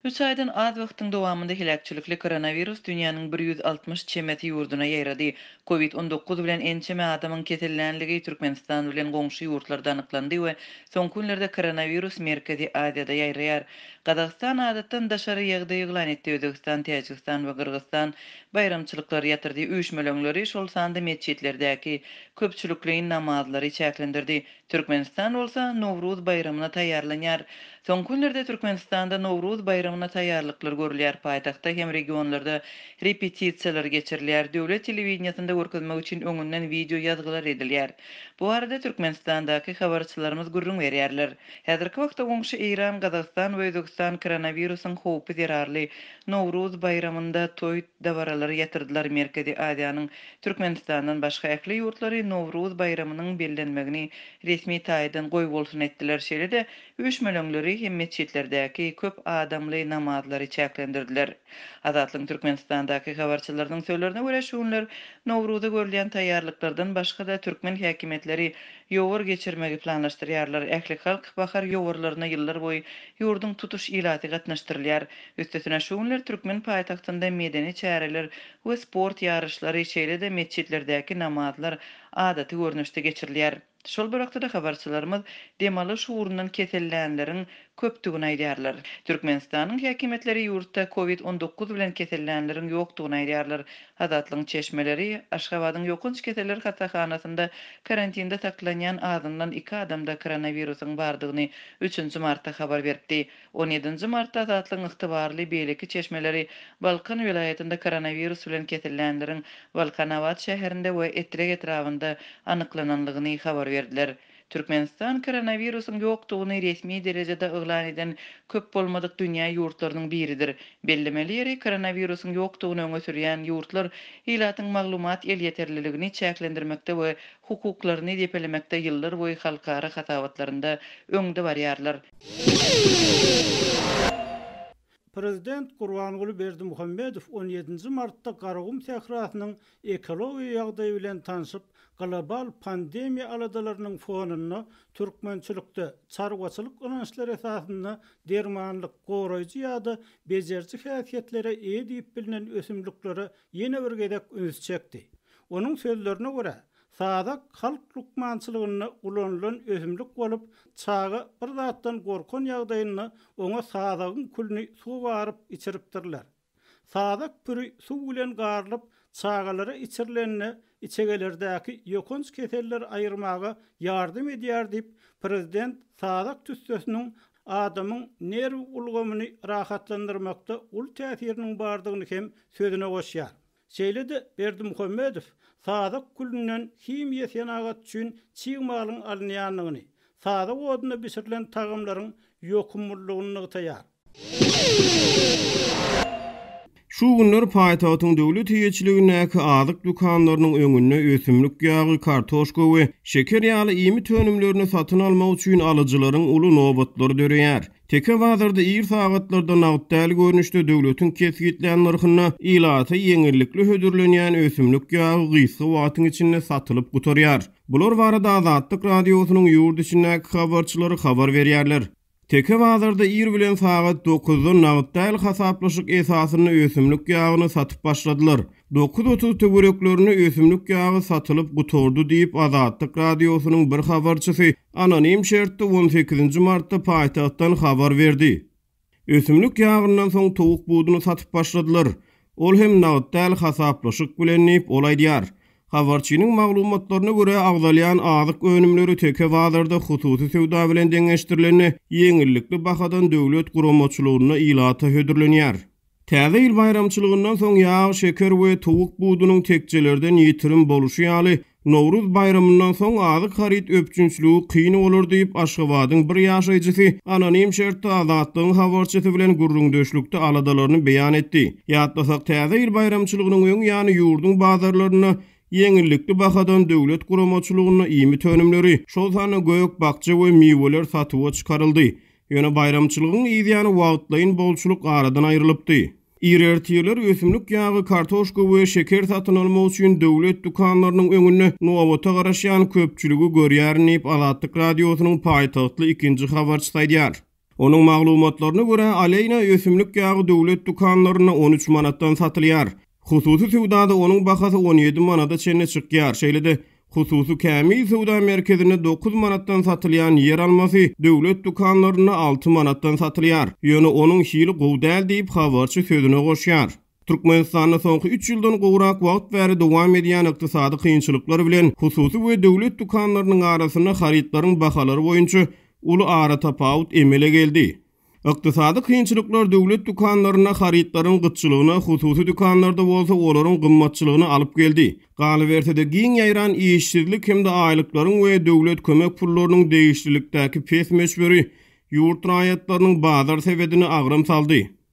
Üç aýdan az wagtyň dowamynda heläkçilikli koronawirus dünýäniň 160 çemesi ýurduna ýaýrady. Covid 19 bilen ençeme adamyň kesellänligi Türkmenistan bilen goňşy ýurtlarda anyklandy we soňky günlerde koronawirus Merkezi Aziýada ýaýraýar. Gazagystan adatdan daşary ýagdaý yglan etdi, Özbegistan, Täjigistan we Gyrgyzystan baýramçylyklary ýatyrdy, üýşmeleňleri, şol sanda metjitlerdäki köpçülikleýin namazlary çäklendirdi. Türkmenistan bolsa Nowruz baýramyna taýýarlanýar. Soňky günlerde Türkmenistanda Nowruz baýramyna taýýarlyklar görülýär, paýtagtda hem regionlarda repetisiýalar geçirilýär, döwlet telewideniýesinde görkezmek üçin öňünden wideo ýazgylar edilýär. Bu barada Türkmenistandaky habarçylarymyz gürrüň berýärler. Häzirki wagtda goňşy Eýran, Gazagystan we Özbegistan koronawirusyň howpy zerarly Nowruz baýramynda toý dabaralary ýatyrdylar, Merkezi Aziýanyň Türkmenistandan başga ähli ýurtlary Nowruz baýramynyň bellenmegini resmi taýdan goýbolsun etdiler, şeýle-de üýşmeleňleri hem metjitlerdäki köp adamly namazlary çäklendirdiler. Azatlygyň Türkmenistandaky habarçylarynyň sözlerine görä, şu günler Nowruza görülýän taýýarlyklardan başga-da türkmen häkimiýetleri ýowar geçirmegi planlaşdyrýarlar. Ählihalk bahar ýowarlaryna ýyllarboýy ýurduň tutuş ilaty gatnaşdyrylýar. Üstesine, şu günler türkmen paýtagtynda medeni çäreler we sport ýaryşlary, şeýle-de metjitlerdäki namazlar adaty görnüşde geçirilýär. Şol bir wagtda-da habarçylarymyz dem alyş ugrundan kesellänleriň köpdügini aýdýarlar. Türkmenistanyň häkimiýetleri ýurtda covid 19 bilen kesellänleriň ýokdugyny aýdýarlar. Azatlygyň çeşmeleri Aşgabadyň ýokanç keseller hassahanasynda karantinde saklanýan azyndan iki adamda koronawirusyň bardygyny üçünji martda habar beripdi. On ýedinji martda Azatlygyň ygtybarly beýleki çeşmeleri Balkan welaýatynda koronawirus bilen kesellänleriň Balkanabat şäherinde we Etrek etrabynda anyklananlygyny habar berdiler. Türkmenistan koronawirusyň ýokdugyny resmi derejede yglan eden köp bolmadyk dünýä ýurtlarynyň biridir. Bellemeli ýeri, koronawirusyň ýokdugyny öňe sürýän ýurtlar ilatyň maglumat elýeterliligini çäklendirmekde we hukuklaryny depelemekde ýyllarboýy halkara hasabatlarynda öňde barýarlar. Prezident Gurbanguly Berdimuhamedow on ýedinji martda Garagum sährasynyň ekologiýa ýagdaýy bilen tanşyp, global pandemiýa aladalarynyň fonunda türkmençilikde çarwaçylyk ynançlary esasynda dermanlyk, goraýjy ýa-da bejeriji häsiýetlere eýe diýip bilnen ösümliklere ýene bir gezek üns çekdi. Onuň sözlerine görä, Sazak halk lukmançylygynda ulanylan ösümlik bolup, çaga bir zatdan gorkan ýagdaýynda oňa sazagyň külüni suwa garyp içiripdirler. Sazak püri suw bilen garylyp, çagalara içirilende içegelerdäki ýokanç keselleri aýyrmaga ýardam edýär diýip, prezident sazak tüssesiniň adamyň nerw ulgamyny rahatlandyrmakda uly täsiriniň bardygyny hem sözüne goşýar. Şeýle-de Berdimuhamedow sazak külünden himiýa senagaty üçin çig malyň alynýandygyny, sazak odunda bişirilen tagamlaryň ýokumlylygyny nygtaýar. Şu günler paýtagtyň döwlet eýeçiligindäki azyk dükanlarynyň öňünde ösümlik ýagy, kartoşka we şeker ýaly iýmit önümlerini satyn almak üçin alyjylaryň uly nobatlary döreýär. Teke bazarda ir sagatlarda nagt däl görnüşde döwletiň kesgitlän nyrhynda ilata ýeňillikli hödürlenýän ösümlik ýagy gysga wagtyň içinde satylyp gutarýar. Bular barada Azatlyk Radiosynyň ýurt içindäki habarçylary habar berýärler. Teke bazarda ir bilen sagat dokuzda nagt däl hasaplaşyk esasynda ösümlik ýagyny satyp başladylar. 9:30 töwereklerinde ösümlik ýagy satylyp gutardy diýip, Azatlyk Radiosynyň bir habarçysy anonim şertde on sekizinji martda paýtagtdan habar berdi. Ösümlik ýagyndan soň towuk buduny satyp başladylar. Ol hem nagt däl hasaplaşyk bilen diýip, ol aýdýar. Habarçynyň maglumatlaryna görä, agzalýan azyk önümleri teke bazarda hususy söwda bilen deňeşdirilende ýeňillikli bahadan döwlet guramaçylygynda ilata hödürlenýär. Täze ýyl baýramçylygyndan soň ýag, şeker we towuk budunyň tekjelerden ýitirim boluşy ýaly, Nowruz baýramyndan soň azyk haryt üpjünçiligi kyn bolar diýip, Aşgabadyň bir ýaşaýjysy anonim şertde Azatlygyň habarçysy bilen gürrüňdeşlikde aladalaryny beýan etdi. Ýatlasak, Täze ýyl baýramçylygynyň öň ýany ýurduň bazarlarynda ýeňillikli bahadan döwlet guramaçylygynda iýmit önümleri, şol sanda gök-bakja we miweler satuwa çykaryldy. Ýöne baýramçylygyň yzýany wagtlaýyn bolçulyk aradan aýrylypdy. Ir ertirler ösümlik ýagy, kartoşka we şeker satyn almak üçin döwlet dükanlarynyň öňünde nobata garaşýan köpçüligi görýärin diýip, Azatlyk Radiosynyň paýtagtly ikinji habarçysy aýdýar. Onuň maglumatlaryna görä, Aleýna ösümlik ýagy döwlet dükanlarynda 13 manatdan satylýar. Hususy söwdada onuň bahasy 17 manada çenli çykýar. Şeýle-de, hususy Kämil söwda merkezinde 9 manatdan satylýan ýer almasy döwlet dükanlarynda 6 manatdan satylýar. Ýöne onuň hili gowy däl diýip, habarçy sözüne goşýar. Türkmenistanda soňky üç ýyldan gowrak wagt bäri dowam edýän ykdysady kynçylyklar bilen hususy we döwlet dükanlarynyň arasynda harytlaryň bahalary boýunça uly aratapawut emele geldi. Ykdysady kynçylyklar döwlet dükanlarynda harytlaryň gytçylygyna, hususy dükanlarda bolsa olaryň gymmatçylygyna alyp geldi. Galyberse-de, giň ýaýran işsizlik hem-de aýlyklaryň we döwlet kömek pullarynyň degişlilikdäki pes möçberi ýurt raýatlarynyň bazar sebedine agram saldy.